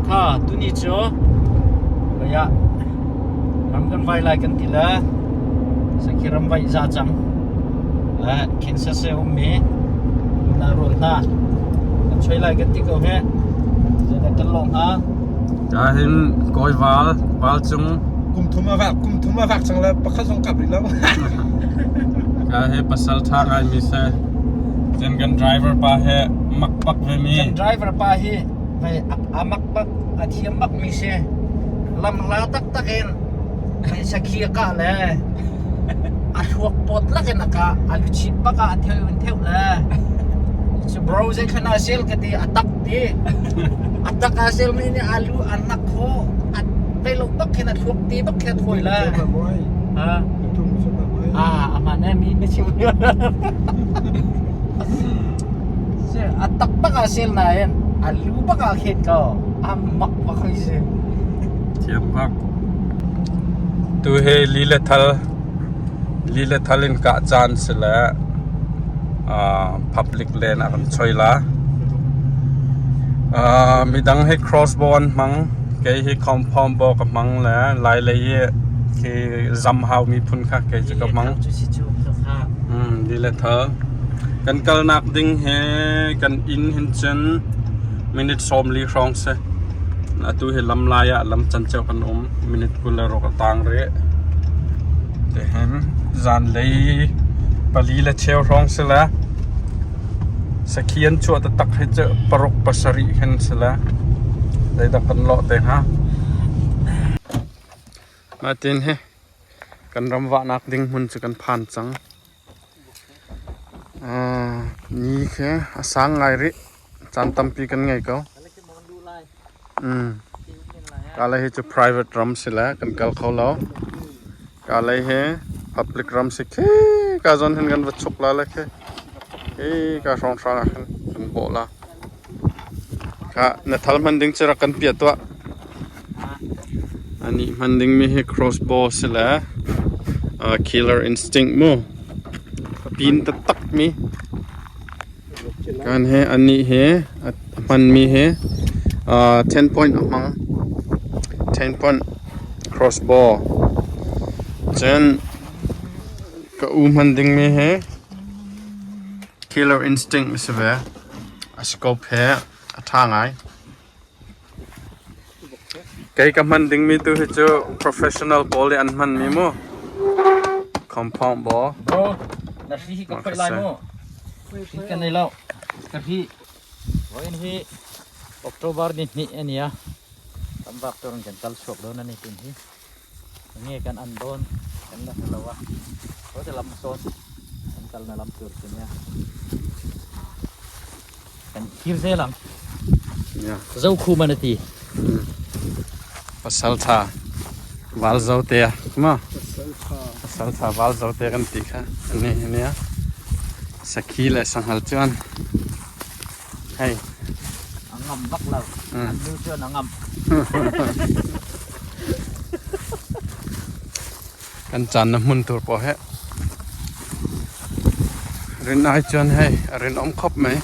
Kha tuni cu vei ah ram kan vai lai kan ti le sakhi ram vaih za cang le Kansas i ummi unau rual hna kan choi lai kan ti ko heh. Zeidah kan lawh hnga? Ka hin kawi val val cung Kum thum a vak kum thum a vak cang le pakhat zong kap rih lo. Ka he pasal tha ngai mi se. Cun kan driver pa he mak bak ve mi. Kan driver pa hi vei a mak bak a thiam bak mi si. Lam hla taktak in vei sakhi a kah le a thluak pawt lak in a kah a luchin bak ah a theu in theu le cu bro zei khan a sel ka ti a tak ti a tak a sel mi nih a lu a nak kho a vei lo bak khin a thluak ti bak khin a thawi le ah aman eh mi na chim a tak bak ah sel nain a lu bak ah khen ko a mak bak hoi si Thiam bak. Tu hi li le thal li le thal in kah caan si le public land ah kan choi la. Midang hi crossbow an hmang. Kei hi compound bow ka hmang le lai lei i khi zam hau miphun kha kei cu ka hmang. Li le thal. Kan kalnak ding hi kan inn hin cun minute 40 hrawng si. Atu hi lam lai ah lam canceo kan um. Minute 26 a tang rih. Tihin zanlei 4:15 hrawng si le sakhi an chuah taktak hi cu 6 7 khin si le zeidah kan lawh te hnga. Mah tin hi kan ram vahnak ding hmun cu kan phan cang. Ni khi a sang ngai rih. Caan tampi kan ngei ko. Kalay hi cu private ram si le kan kal kho lo. Kalay hi public ram si khi ka zawn hin kan va chuk la le khi. Hi ka hrawnghrang ah khan kan bawh la. Kha na thal hman ding cu rak kan piah tuah. Anih hman ding mi hi crossbow si le killer instinct mu. Pin taktak mi. Kan he anih he a hmanmi he 10 point a hmang. 10 point crossbow. Cun ka u hman dingmi hi killer instinct a si ve. A scope he a ṭha ngai. Kei ka hman dingmi tu hi cu professional pawl nih an hmanmi mu. Compound bow. Bro, na hri hi ka khoih lai mu. Hri ka nei lo. Ka hri. Voin hi October ni hnih ania. Tam vak turin kan kal chuak dawn ani tun hi. Nge kan an dawn kan la hre lo a. Ho te lam sawn kan kal na lam tur chu nia. Kan thir zel ang. Zo khu man ati. Pasal tha val zo te ma. Pasal tha val zo te kan ti kha ani ania. Sakhi le sanghal chuan hei A ngam bak lo. An nu chuan a ngam. Kan caan na hmun tur pawh hi rin ai chuan hei a rinawm khawp mai.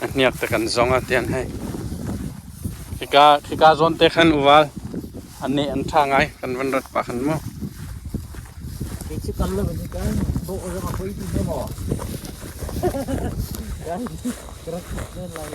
A hniak te kan zong ah tian hei. Hika hika zawn te khan uval an nih an ṭha ngai kan van rat pah khan mu. Kei cu kal lo in kan bawh zong a poi ti maw? Kan rak men lai.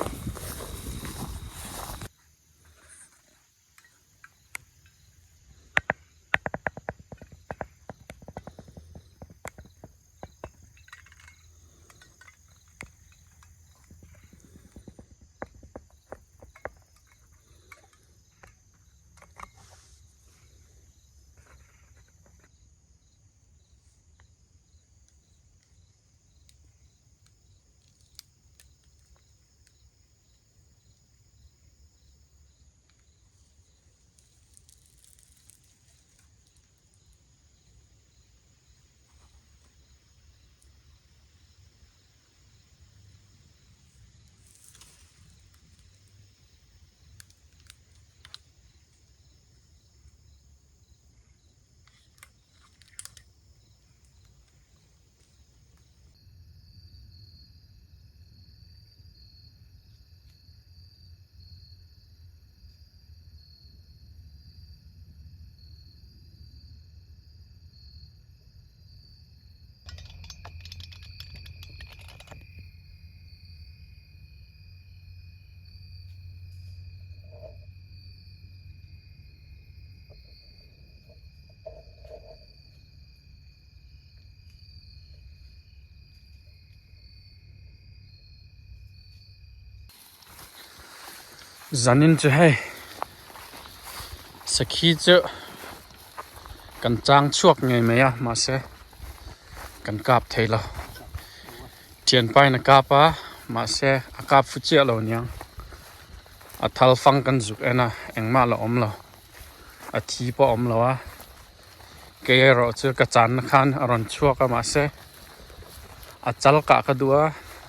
Zanin chu hei sakhi chu kan chang chhuak ngei mai a mahse kan kap thei lo thianpa in a kap a mahse a kap fu chiah lo niang a thal fang kan zuk en a engmah la awm lo a thi pawh a awm lo a kei erawh chu ka channa khan a rawn chhuak a mahse a chal kah ka duh a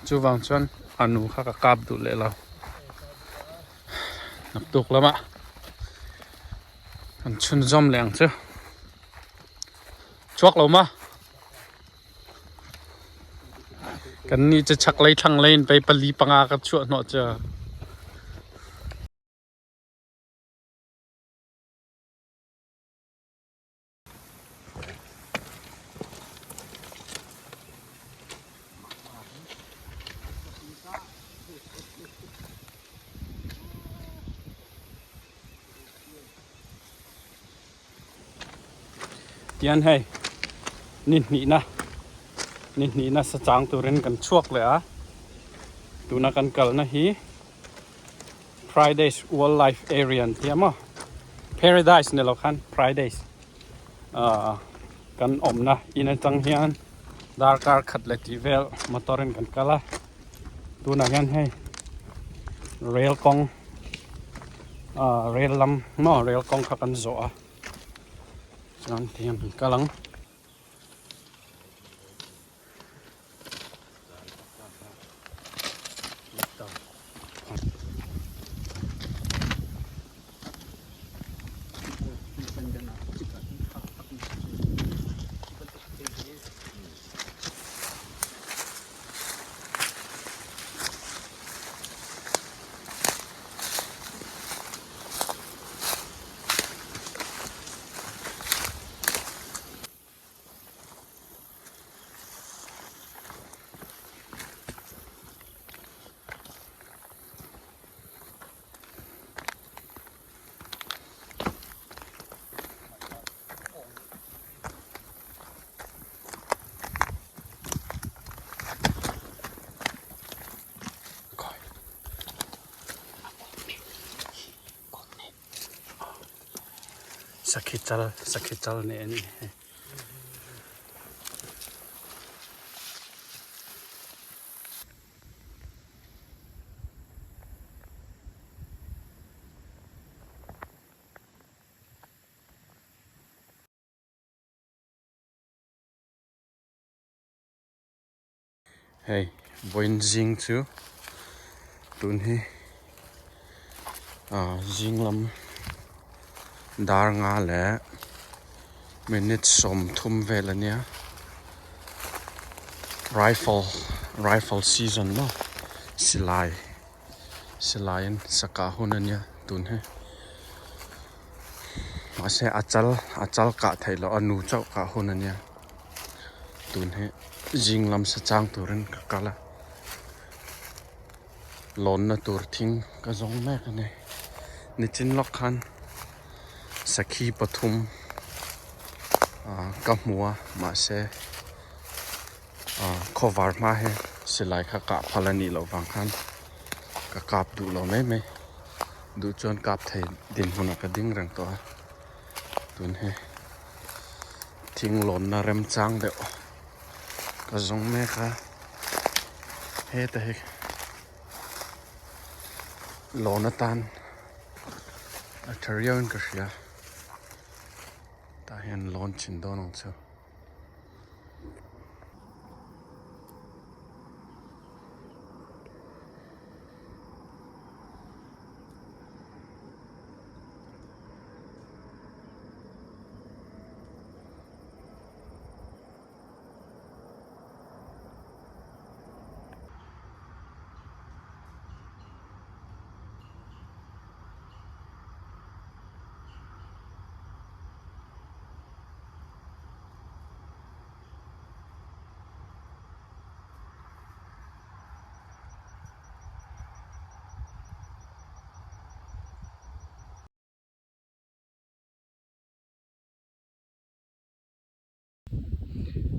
chuvang chuan a nu kha ka kap duh leh lo naktuk lamah kan chhunzawm leh ang chu chhuak lo ma kan ni chu chak lei thlang lei in pei pali panga ka chhuah hnawh chu. Tian hei ni hnihna ni hnihna sa chang turin kan chhuak leh a tuna kan kalna hi Fridays Wildlife Area an ti a maw Paradise ni lo khan Fridays ah kan awmna in atang hian darkar khat leh tih vel motor in kan kal a tunah hian hei rail kawng ah rail lam maw rail kawng kha kan zawh a chuan tihian kan kal ang. Sakhi chal sakhi chal nih a ni hei. Hei vawiin zing chu tun hi ah zing lam dar nga leh minute 30 vel a nia rifle rifle season maw silai silai in sa kah hun a nia tun hi mahse a chal a chal kah theih loh a nu chauh kah hun a nia. Tun hi zing lam sa chang turin ka kal a lawnna tur thing ka zawng mek a ni nichin lawk khan sakhi pathum ah ka hmu a mahse ah khawvar hma hi silai kha kah phal a nih loh vang khan ka kap duh lo mai mai duh chuan kap thei dinhmunah ka ding reng tawh a tun hi. Thing lawnna remchang deuh ka zawng mek a heta hi lawn atan a tha riau in ka hria tah hian lawn chhin dawn ang chu.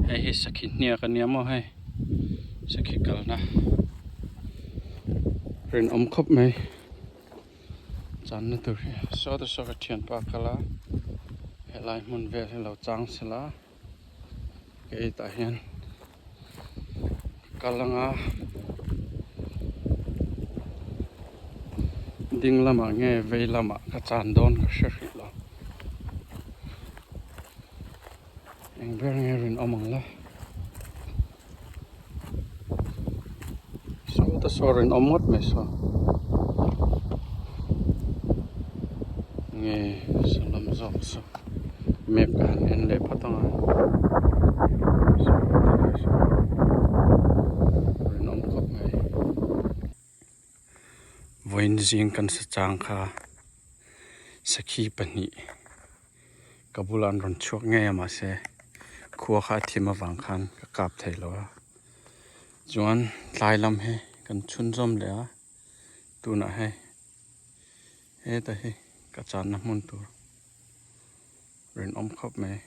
Hei hi sakhi hniak a nia maw hei sakhi kalna rinawm khawp mai. Channa tur hi saw te saw ka thianpa kal a, helai hmun vel hi lo chang sela kei tah hian ka kal anga ding lamah nge vei lamah ka chan dawn ka hre hrih lo eng ber nge rinawm ang le. Saw te saw rinawm ngawt mai saw nge saw lam zawk saw map ka han en leh phawt ang a saw ti lai saw rinawm khawp mai vawiin zing kan sa chang kha sakhi pahnih. Ka bulah an rawn chhuak ngei a mahse khua kha a thim avang khan ka kap thei lo a chuan tlai lam hi kan chhunzawm leh a tunah hei heta hi ka channa hmun tur rinawm khawp mai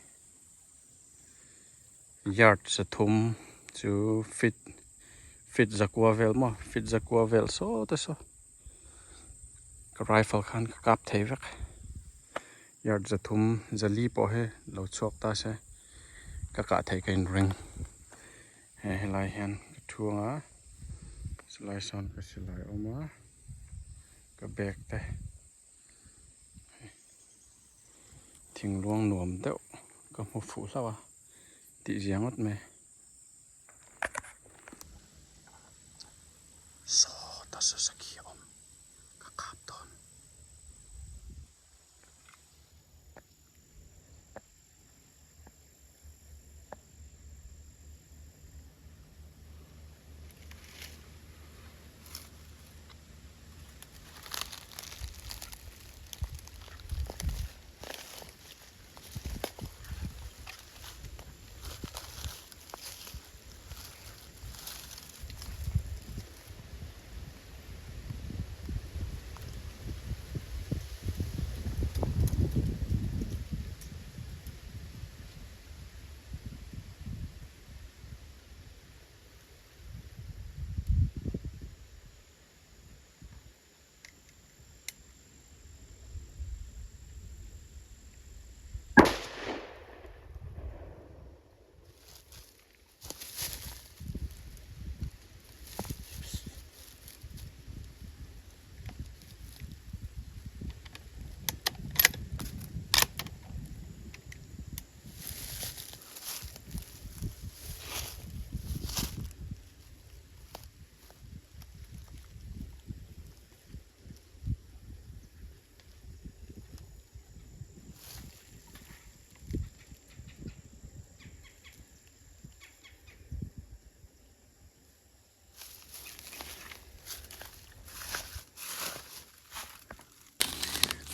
yard sathum chu feet feet zakua vel maw feet zakua vel saw te saw. Ka rifle khan ka kap thei vek yard zathum zali pawh hi lo chhuak ta se ka kah theih ka inring he helai hian ka thu anga silai sawn ka silai awm a ka bag te thingluang nuam deuh ka hmu fuh hlauh a tih zia ngawt mai. Saw ta saw sakhi a awm ka kap dawn.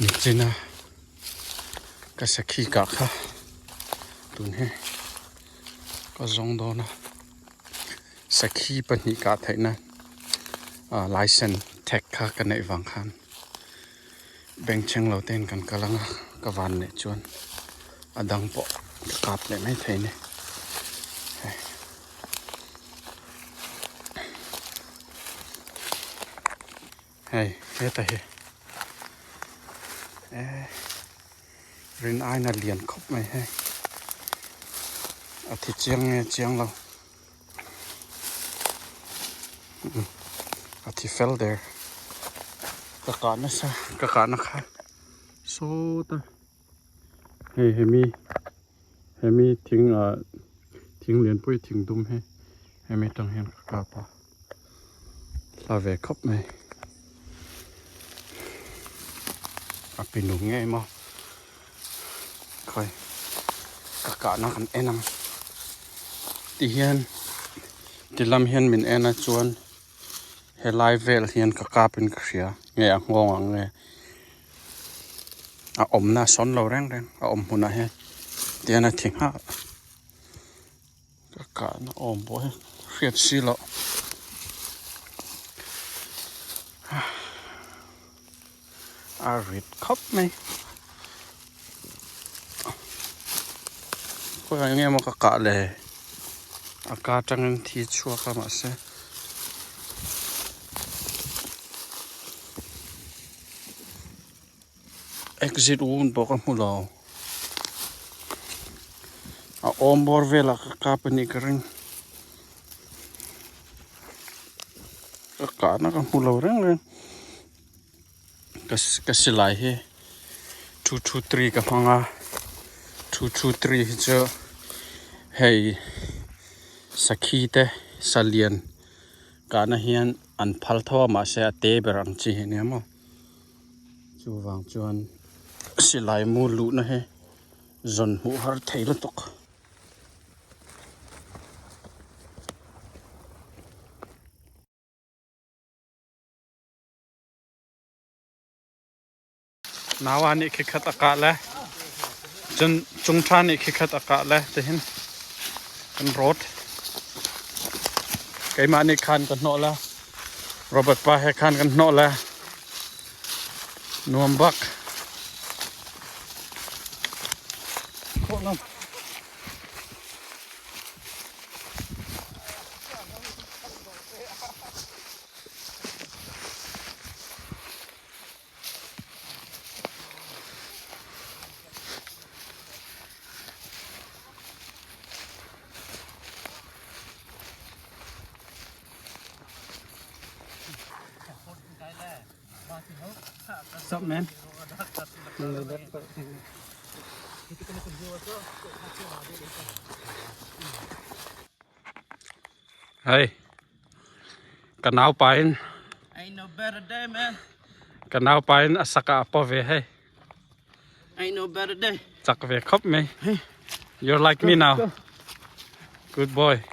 Nichina ka sakhi kah kha tun hi ka zawng dawn a sakhi pahnih kah theihna ah license tag kha ka neih vang khan bengchheng lo ten kan kal ang a ka van leh chuan a dang pawh ka kap leh mai thei a ni hei. Hei heta hi eh rin aina lian khawp mai hei a thi chiang nge chiang lo a thi fel der ka kah nasa ka kah na kha sawta hei hemi hemi thing ah thing lianpui thing dum hi hemi tang hian ka kap a. Hla ve khawp mai. A pi nung ngei maw. Khawi ka kahna kan en ang. Ti hian ti lam hian min en a chuan helai vel hian ka kap in ka hria nge a nghawng ang nge a awmna a sawn lo reng reng a awm hmunah hian tihian a thi nghah. Ka kahna awm pawh hi hriat si loh a rit khawp mai khawiah nge maw ka kah le a ka atangin thi chhuak a mahse. Exit wound pawh ka hmu lo. A awm bawr velah ka kap a nih ka ring. Ka kahna ka hmu lo reng reng. Ka silai hi 223 ka hmang a 223 hi chu hei sakhi te salian kahna hian an phal tho a mahse a te ber ang chi hi a nia maw chuvang chuan silai mu luhna hi zawn hmuh har thei lutuk. Nawa nih khikhat a kah le cun cungṭha nih khikhat a kah le tihin kan rawt. Keimah nih khan ka hnawh le Robert pa he khan kan hnawh le nuam bak. What's up, man? Hey. Ka naupa in Ain't no better day, man. Ka naupa in a saka a paw ve hei. Ain't no better day. Chak ve khop mai. You're like me now. Good boy.